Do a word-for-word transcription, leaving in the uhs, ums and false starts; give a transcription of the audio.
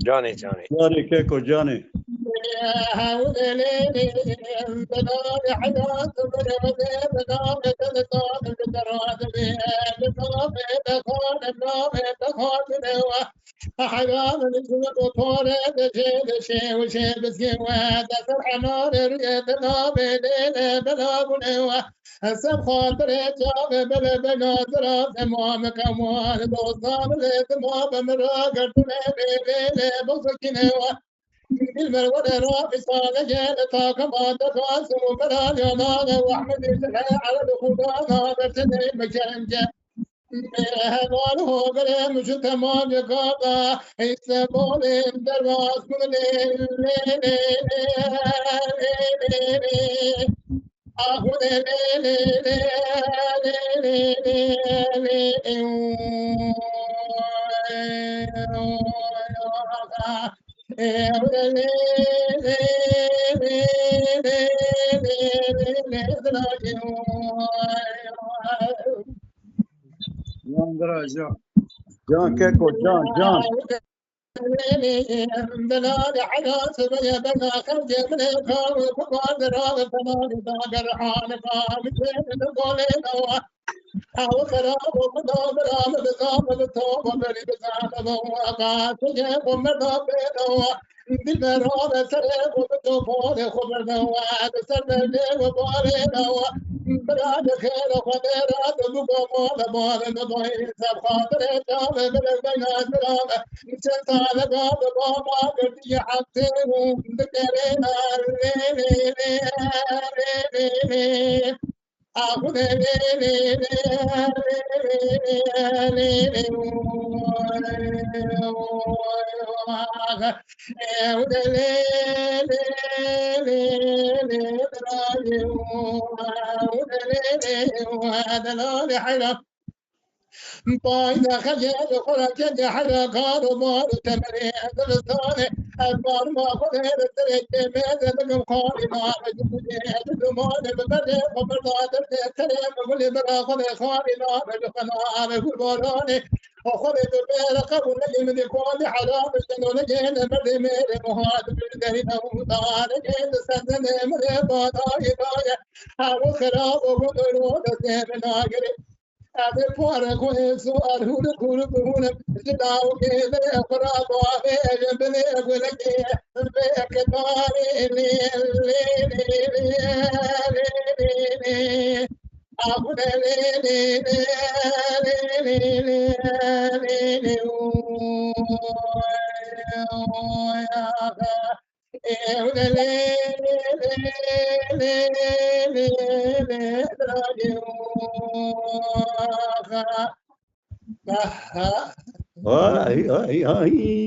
Canê, canê. Canê keko, canê. Ser xatirê çavê bile bena zira, dema mika wan dosta bile dima bi min ra girtine bê lê lê bixzikine wa. Dilber wele ra misale gel takama dexasim û bela yana ve wahmedê zile ereb xudana bertine mekence. Heval ho bere mujin temam yakada, İstanbul'in derbas mudine. Can, can. Can keko, can, can. Dilbera ve serê xwe bi toparê xwe berdin we, bi ser berdê we barê we. Bira li xêr Xwedê re tu biko mala barê min doyê ser xatirê çavê min beyna ziran. Çend sale gav bi baba girtiye heftê û dikerê lê lê lê lê lê lê. Payda xelê li xwe re kete hera kar û bar û temenê zivistanê. Ev barma Xwedê li serê kêmê de dikim xwarî nabe ji gulê, ji dumanê bi berê xwe berda derdê serê min gulê bira Xwedê xwarî nabe ji xwe nabe gulbaranê. Xwedê tu bêre qebûl nekî min dê kuandî hera biştin û negê li merdê mêrê muhat bi derî newda negê li sendinê min ê badayê daye. Ew xirab û gund û destê min nagirê. Ez ê pare xwe êso erhûr û kûr bihûnim, ji dawkê vê xwe re bavêjim, binê gulekê vê kitarê lê, lê, lê, lê, lê, lê, lê, lê. Ax, lê, lê, lê, lê, lê, lê, lê, lê, lê, lê, oy, oy, ax. Ay, ay, ay.